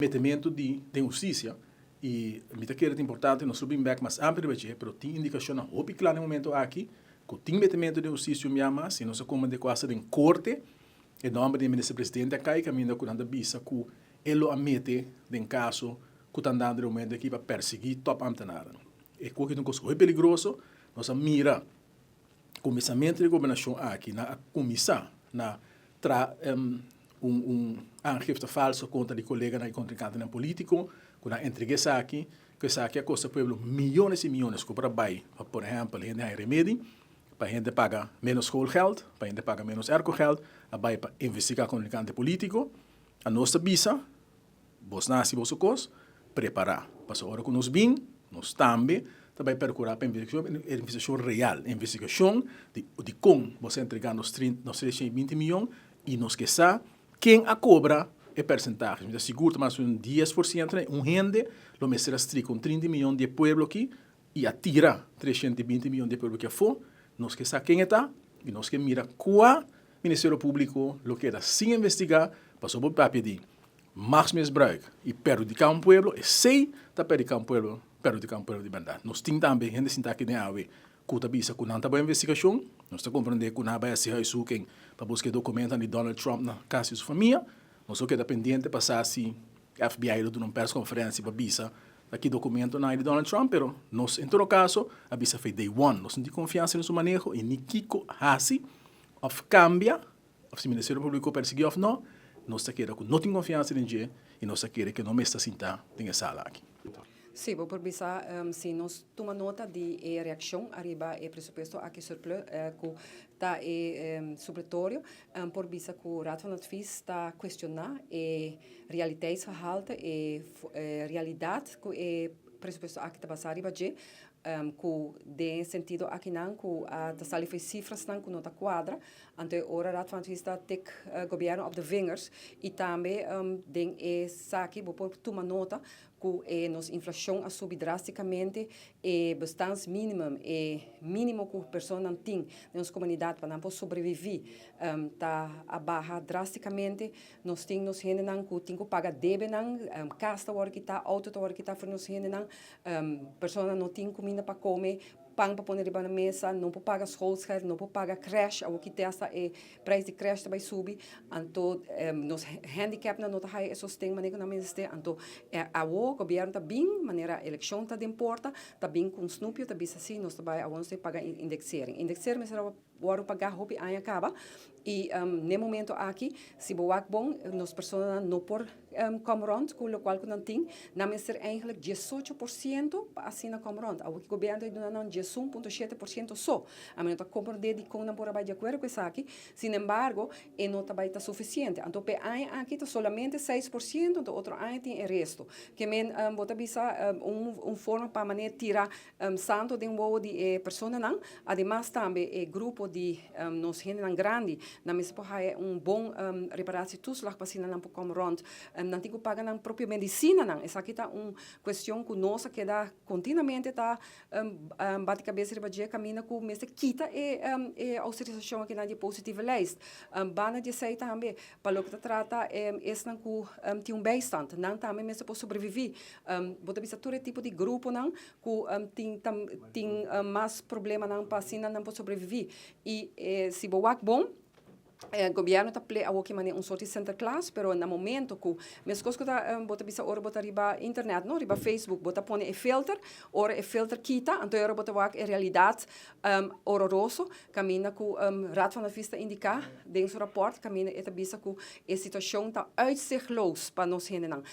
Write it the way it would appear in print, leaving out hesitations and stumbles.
Metemento di husticia y mi ta kere importante nos bin back mas amplio, pero tin indicacion hopi cla na momento aki cu tin metemento di husticia mi si nos como de quase den corte e nomber di minister presidente a cay caminda cu nan ta bisa cu e lo a mete den caso cu ta andando na momento aki pa persigui top ambtenaren. E cos ta un cos hopi peligroso. Nos a mira cuminsamento di gobernacion aki na cuminsa na tra un aangifte falso contra di colega na contrincante na politico, cu nan a entrega esaki, cu esaki a costa pueblo miyones y miyones, cu pa bay, por ehempel, hende hay remedi, pa hende paga menos schoolgeld, pa hende paga menos aircogeld, a bay pa investiga contrincante politico. A nos bisa, bos naci bos cos, prepara. Paso ora cu nos bin, nos tambe tambe percura pa investigacion, investigacion real, investigacion di con bo a entrega nos 30, nos 320 miyon y nos kier sa ken a cobra e porcentahe. Mi sigur mas un 10%, un hende lo mester a strika un 30 miyon di pueblo aki y a tira 320 miyon di pueblo aki afo. Nos kier sa ken ta y nos kier mira cua Ministerio Publico lo keda sin investiga, paso bo papia di machtsmisbruik y perjudica un pueblo, esey ta perjudica un pueblo, perjudica un pueblo di berdad. Nos tin tambe hende sinta aki den awe cu ta bisa cu nan ta bay investigacion. Nos ta comprende cu nan a bay haci huiszoeking pa busca documento di Donald Trump na cas di su famia. Nos keda pendiente pa sa si FBI lo duna un persconferencia pa bisa aki documento na di Donald Trump, pero nos en todo caso a bisa for day one, nos no tin confiansa den su maneho y ni kico haci of cambia, of si Ministerio Publico persigui of no, nos ta kere cu no tin confiansa den dje y nos ta kere cu no mester sinta den sala aki. Si, bo por bisa, si nos tuma nota di e reaccion ariba e presupuesto aki surplus, cu ta e supletorio, por bisa cu Raad van Advies ta cuestiona e realiteitsgehalte, e realidad cu e presupuesto aki ta basa riba dje, cu den sentido aki nan cu ta sali for cifras nan cu no ta cuadra. Anto ora Raad van Advies ta tik gobierno op de vingers y tambe den esaki bo por tuma nota cu nos inflacion a subi drasticamente, e bestaansminimum, e minimo cu persona tin den nos comunidad pa nan por sobrevivi, ta a baha drasticamente. Nos tin nos hendenan cu tin cu paga debenan, cas ta wordo kita, auto ta wordo kita for nos hendenan, persona no tin cuminda pa come, pan pa pone riba mesa, no por paga schoolgeld, no por paga crèche, awor cu hasta e prijs di crèche ta bay subi. Anto nos handicap nan no ta haya e sosten manera cu nan mester. Anto awo gobierno ta bin, manera eleccion ta den porta, ta bin cu un snoepje, ta bisa si, nos ta bay awo nos paga indexering. Indexering mester wordo paga hopi aña caba y na momento aki, si bo wak bon, nos persona no por come rond cu locual cu nan tin, nan mester eigenlijk 18% pa asina come rond. Awo cu gobierno ta duna nan 11.7% so. Ami no ta comprende di con nan por bay di acuerdo cu esaki. Sin embargo, e no ta bay ta suficiente. Anto pe aña aki ta solamente 6%, anto otro aña tin e resto. Kiermen bo ta bisa un forma pa manera tira santo den wowo di e personanan. Ademas tambe e grupo di nos hendenan grandi, nan mester por haya un bon reparatietoeslag pa asina nan por come rond. Nan tin cu paga nan propio medicinanan. Esaki ta un cuestion cu nos a keda continuamente ta bati cabes riba dje, caminda cu mester kita e autorisacion aki na di positieve lijst. Banda di esey tambe, pa loke ta trata esnan cu tin un bijstand, nan tambe mester por sobrevivi. Bo ta bisa tur e tipo di gruponan cu tin mas problemanan pa asina nan por sobrevivi. Y si bo wak bon, gobierno ta play awo ki manera un soort di Sinterklaas, pero na momento cu mescos cu ta bo ta bisa ora bo ta riba internet, no, riba Facebook, bo ta pone e filter, ora e filter kita, anto ora bo ta wak e realidad horroroso, caminda cu Raad van Advies ta indica den su rapport, caminda e ta bisa cu e situacion ta uitzichtloos pa nos hendenan.